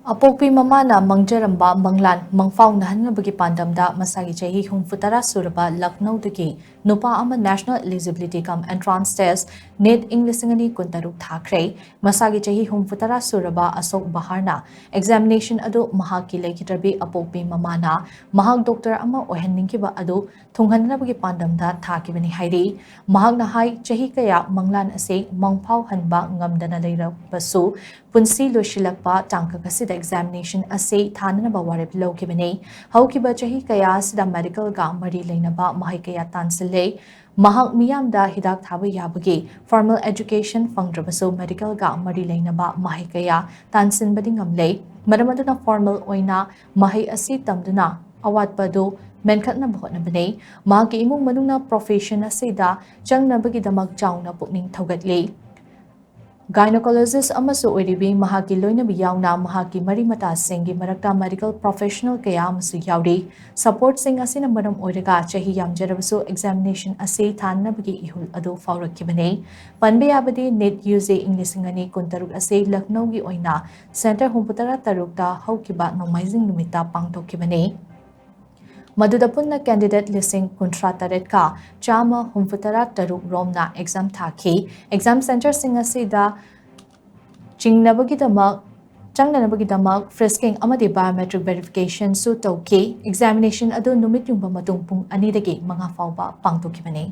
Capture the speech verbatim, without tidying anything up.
ꯑꯄꯣꯛꯄꯤ ꯃꯃꯥꯅ ꯃꯪꯖꯔꯝꯕ ꯃꯪꯂꯥꯟ ꯃꯪꯐꯥꯎꯅꯍꯟꯅꯕꯒꯤ ꯄꯥꯟꯗꯝꯗ ꯃꯁꯥꯒꯤ ꯆꯍꯤ ꯍꯨꯝꯐꯨ ꯇꯔꯥ ꯁꯨꯔꯕ ꯂꯈꯅꯧꯗꯒꯤ ꯅꯨꯄꯥ ꯑꯃ National Eligibility cum Entrance Test, NEET, ꯏꯪ ꯂꯤꯁꯤꯡ ꯑꯅꯤ ꯀꯨꯟꯇꯔꯨꯛ ꯊꯥꯈ꯭ꯔꯦ꯫ ꯃꯁꯥꯒꯤ ꯆꯍꯤ ꯍꯨꯝꯐꯨ ꯇꯔꯥ ꯁꯨꯔꯕ ꯑꯁꯣꯛ ꯕꯍꯥꯔꯅ examination ꯑꯗꯨ ꯃꯍꯥꯛꯀꯤ ꯂꯩꯈꯤꯗ꯭ꯔꯕꯤ ꯑꯄꯣꯛꯄꯤ ꯃꯃꯥꯅ ꯃꯍꯥꯛ doctor ꯑꯃ ꯑꯣꯏꯍꯟꯅꯤꯡꯈꯤꯕ ꯑꯗꯨ ꯊꯨꯡꯍꯟꯅꯕꯒꯤ ꯄꯥꯟꯗꯝꯗ ꯊꯥꯈꯤꯕꯅꯤ ꯍꯥꯏꯔꯤ꯫ ꯃꯍꯥꯛꯅ ꯍꯥꯏ, ꯆꯍꯤ ꯀꯌꯥ ꯃꯪꯂꯥꯟ ꯑꯁꯤ ꯃꯪꯐꯥꯎꯍꯟꯕ ꯉꯝꯗꯅ ꯂꯩꯔꯕꯁꯨ, ꯄꯨꯟꯁꯤ ꯂꯣꯏꯁꯤꯜꯂꯛꯄ ꯇꯥꯡꯀꯛ ꯑꯁꯤꯗ examination ꯑꯁꯤ ꯊꯥꯅꯅꯕ ꯋꯥꯔꯦꯞ ꯂꯧꯈꯤꯕꯅꯤ꯫ ꯍꯧꯈꯤꯕ ꯆꯍꯤ ꯀꯌꯥ ꯑꯁꯤꯗ medicalꯒ ꯃꯔꯤ ꯂꯩꯅꯕ ꯃꯍꯩ ꯀꯌꯥ ꯇꯥꯟꯁꯤꯜꯂꯦ꯫ ꯃꯍꯥꯛ ꯃꯤꯌꯥꯝꯗ ꯍꯤꯗꯥꯛ ꯊꯥꯕ ꯌꯥꯕꯒꯤ formal education ꯐꯪꯗ꯭ꯔꯕꯁꯨ, medicalꯒ ꯃꯔꯤ ꯂꯩꯅꯕ ꯃꯍꯩ ꯀꯌꯥ ꯇꯥꯟꯁꯤꯟꯕꯗꯤ ꯉꯝꯂꯦ꯫ ꯃꯔꯝ ꯑꯗꯨꯅ formal ꯑꯣꯏꯅ ꯃꯍꯩ ꯑꯁꯤ ꯇꯝꯗꯨꯅ ꯑꯋꯥꯠꯄ ꯑꯗꯨ ꯃꯦꯟꯈꯠꯅꯕ ꯍꯣꯠꯅꯕꯅꯤ꯫ ꯃꯍꯥꯛꯀꯤ ꯏꯃꯨꯡ ꯃꯅꯨꯡꯅ profession ꯑꯁꯤꯗ ꯆꯪꯅꯕꯒꯤꯗꯃꯛ ꯆꯥꯎꯅ ꯄꯨꯛꯅꯤꯡ ꯊꯧꯒꯠꯂꯤ꯫ Gynecologist ꯑꯃꯁꯨ ꯑꯣꯏꯔꯤꯕꯤ ꯃꯍꯥꯛꯀꯤ ꯂꯣꯏꯅꯕꯤ ꯌꯥꯎꯅ ꯃꯍꯥꯛꯀꯤ ꯃꯔꯤ ꯃꯇꯥꯁꯤꯡꯒꯤ ꯃꯔꯛꯇ medical professional ꯀꯌꯥ ꯑꯃꯁꯨ ꯌꯥꯎꯔꯤ꯫ Supportꯁꯤꯡ ꯑꯁꯤꯅ ꯃꯔꯝ ꯑꯣꯏꯔꯒ ꯆꯍꯤ ꯌꯥꯝꯖꯔꯕꯁꯨ examination ꯑꯁꯤ ꯊꯥꯅꯕꯒꯤ ꯏꯍꯨꯜ ꯑꯗꯨ ꯐꯥꯎꯔꯛꯈꯤꯕꯅꯤ꯫ ꯄꯟꯕ ꯌꯥꯕꯗꯤ, NEET UG ꯏꯪ ꯂꯤꯁꯤꯡ ꯑꯅꯤ ꯀꯨꯟꯇꯔꯨꯛ ꯑꯁꯤ ꯂꯈꯅꯧꯒꯤ ꯑꯣꯏꯅ centre ꯍꯨꯝꯐꯨꯇꯔꯥ ꯇꯔꯨꯛꯇ ꯍꯧꯈꯤꯕ ꯅꯣꯡꯃꯥꯏꯖꯤꯡ ꯅꯨꯃꯤꯠꯇ ꯄꯥꯡꯊꯣꯛꯈꯤꯕꯅꯤ꯫ ꯃꯗꯨꯗ ꯄꯨꯟꯅ candidate ꯂꯤꯁꯤꯡ ꯀꯨꯟꯊ꯭ꯔꯥ ꯇꯔꯦꯠꯀ ꯆꯥꯝꯃ ꯍꯨꯝꯐꯨꯇꯔꯥ ꯇꯔꯨꯛ ꯔꯣꯝꯅ exam ꯊꯥꯈꯤ꯫ Exam centreꯁꯤꯡ ꯑꯁꯤꯗ ꯆꯤꯡꯅꯕꯒꯤꯗꯃꯛ, ꯆꯪꯅꯅꯕꯒꯤꯗꯃꯛ frisking ꯑꯃꯗꯤ biometric verificationꯁꯨ ꯇꯧꯈꯤ꯫ Examination ꯑꯗꯨ ꯅꯨꯃꯤꯠ ꯌꯨꯡꯕ ꯃꯇꯨꯡ ꯄꯨꯡ ꯑꯅꯤꯗꯒꯤ ꯃꯉꯥ ꯐꯥꯎꯕ ꯄꯥꯡꯊꯣꯛꯈꯤꯕꯅꯤ꯫